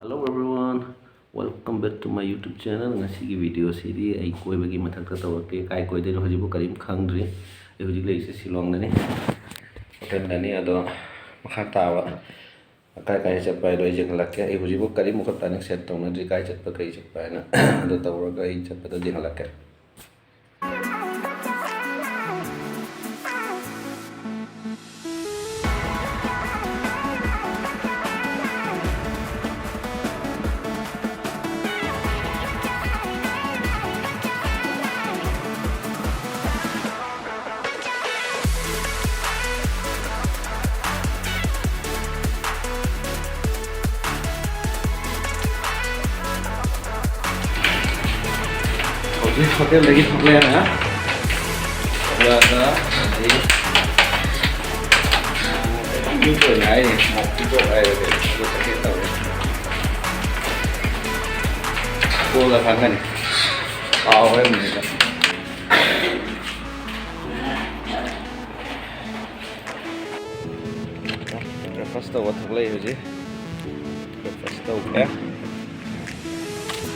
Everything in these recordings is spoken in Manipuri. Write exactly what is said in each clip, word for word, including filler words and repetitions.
Hello everyone, welcome back to my YouTube channel. ꯉꯁꯤꯒꯤ video ꯁꯤꯗꯤ ꯑꯩ ꯀꯣꯏꯕꯒꯤ ꯃꯊꯛꯇ ꯇꯧꯔꯛꯀꯦ꯫ ꯀꯥꯏ ꯀꯣꯏꯗꯣꯏꯅꯣ ꯍꯧꯖꯤꯛꯐꯥꯎ ꯀꯔꯤꯝ ꯈꯪꯗ꯭ꯔꯤ꯫ ꯑꯩ ꯍꯧꯖꯤꯛ ꯂꯩꯔꯤꯁꯦ ꯁꯤꯂꯣꯡꯗꯅꯤ, ꯍꯣꯇꯦꯜꯗꯅꯤ꯫ ꯑꯗꯣ ꯃꯈꯥ ꯇꯥꯕ ꯀꯥꯏ ꯀꯥꯏ ꯆꯠꯄ ꯍꯥꯏꯗꯣ ꯑꯩ ꯌꯦꯡꯍꯜꯂꯛꯀꯦ꯫ ꯑꯩ ꯍꯧꯖꯤꯛꯐꯥꯎ ꯀꯔꯤꯝ ꯃꯈꯨꯠ ꯇꯥꯅ set ꯇꯧꯅꯗ꯭ꯔꯤ, ꯀꯥꯏ ꯆꯠꯄ ꯀꯔꯤ ꯆꯠꯄ ꯍꯥꯏꯅ꯫ ꯑꯗꯣ ꯇꯧꯔꯒ ꯑꯩ ꯆꯠꯄꯗꯣ ꯌꯦꯡꯍꯜꯂꯛꯀꯦ꯫ ꯍꯧꯖꯤꯛ ꯍꯣꯇꯦꯜꯗꯒꯤ ꯊꯣꯛꯂꯛꯑꯦꯅ꯫ ꯊꯣꯛꯂꯛꯑꯒ ꯑꯗꯩ ꯌꯨꯝ ꯑꯣꯏꯅ ꯍꯥꯏꯅꯤ, ꯃꯣꯛ ꯄꯤꯀꯣꯛ ꯍꯥꯏꯔꯒ ꯑꯗꯨ ꯆꯠꯀꯦ ꯇꯧꯔꯦ꯫ ꯀꯣꯜꯂ ꯈꯪꯒꯅꯤ꯫ ꯀꯥꯎꯈ꯭ꯔꯦ ꯃꯤꯅꯤꯠꯇ꯫ Breakfast ꯇꯧꯕ ꯊꯣꯛꯂꯛꯏ ꯍꯧꯖꯤꯛ꯫ Breakfast ꯇꯧꯈ꯭ꯔꯦ꯫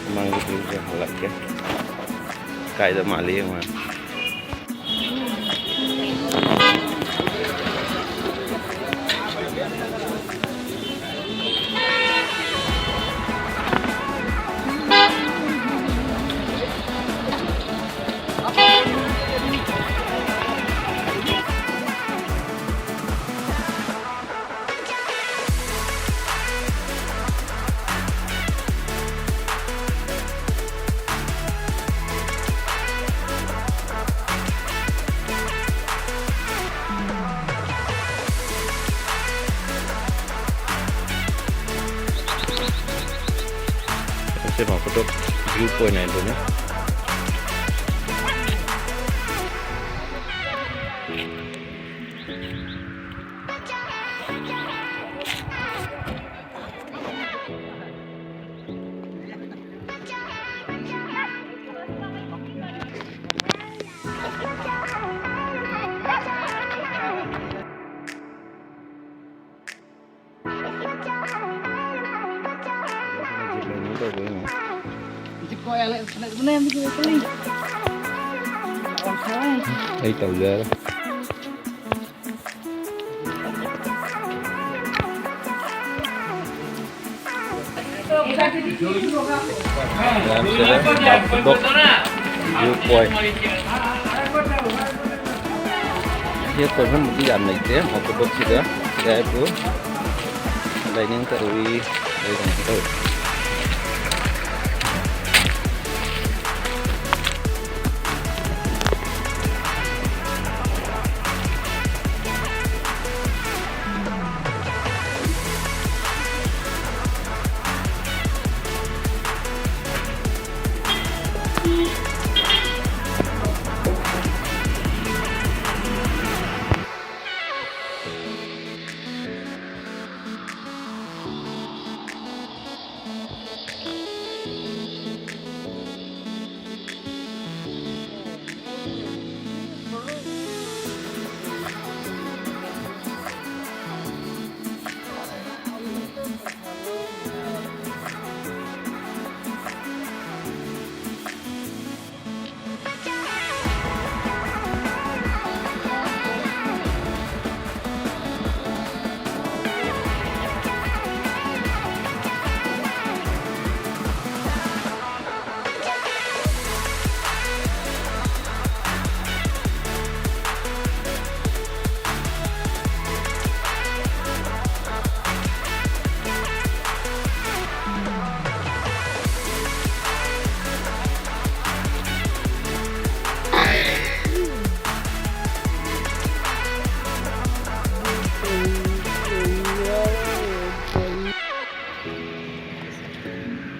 ꯃꯃꯥꯡꯒꯤ viewꯁꯦ ꯍꯜꯂꯛꯀꯦ꯫ ꯀꯥꯏꯗ ꯃꯥꯜꯂꯤ ꯌꯦꯡꯉꯣ꯫ ꯁꯤ ꯃꯐꯝꯗꯣ view point ꯍꯥꯏꯗꯨꯅꯤ꯫ ꯀꯩꯅꯣ ꯇꯧꯗꯣꯏꯅꯦ꯫ ꯑꯩ ꯇꯧꯖꯔꯦ꯫ ꯃꯌꯥꯝꯁꯤꯗ ꯈꯨꯗꯣꯛ view point꯫ ꯍꯦꯛ ꯀꯣꯏꯐꯝꯕꯨꯗꯤ ꯌꯥꯝ ꯂꯩꯇꯦ ꯃꯈꯨꯗꯣꯛꯁꯤꯗ꯫ ꯌꯥꯏꯕꯨ dining ꯇꯧꯏ꯫ ꯑꯗꯨꯒꯨꯝꯕ ꯇꯧꯏ꯫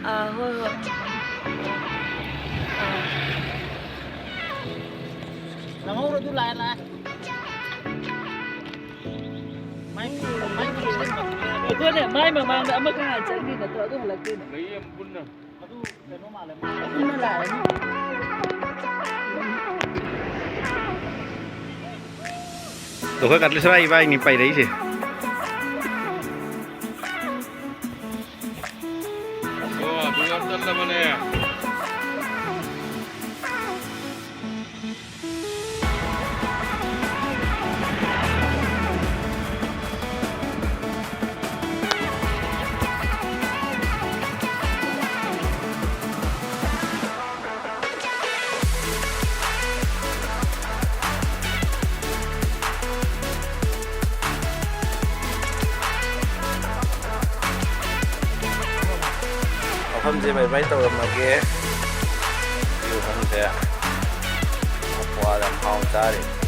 ꯑꯥ, ꯍꯣꯏ, ꯍꯣꯏ꯫ ꯑꯥ꯫ ꯅꯪꯍꯧꯔꯣ, ꯑꯗꯨ ꯂꯥꯛꯑꯦ, ꯂꯥꯛꯑꯦ꯫ ꯃꯥꯏ, ꯃꯥꯏ, ꯑꯗꯨꯅꯦ, ꯃꯥꯏ ꯃꯃꯥꯡꯗ ꯑꯃꯈꯛ ꯍꯥꯟꯅ ꯆꯪꯈꯤ ꯅꯠꯇ꯭ꯔꯣ? ꯑꯗꯨ ꯍꯜꯂꯛꯇꯣꯏꯅꯦ꯫ ꯂꯩꯌꯦ, ꯄꯨꯟꯅ꯫ ꯑꯗꯨ ꯀꯩꯅꯣ ꯃꯥꯜꯂꯦ, ꯄꯨꯟꯅ ꯂꯥꯛꯑꯦ꯫ ꯑꯗꯣ ꯑꯩꯈꯣꯏ ꯀꯠꯂꯤꯁꯔꯥ ꯏꯕꯥꯏꯅꯤ ꯄꯥꯏꯔꯛꯏꯁꯦ꯫ ꯂꯕꯅꯦ꯫ ꯃꯐꯝꯁꯦ ꯕꯥꯏ ꯕꯥꯏ ꯇꯧꯔꯝꯃꯒꯦ꯫ ꯁꯤ ꯃꯐꯝꯁꯦ ꯀ꯭ꯋꯥ ꯌꯥꯝ ꯍꯥꯎꯅ ꯆꯥꯔꯤ꯫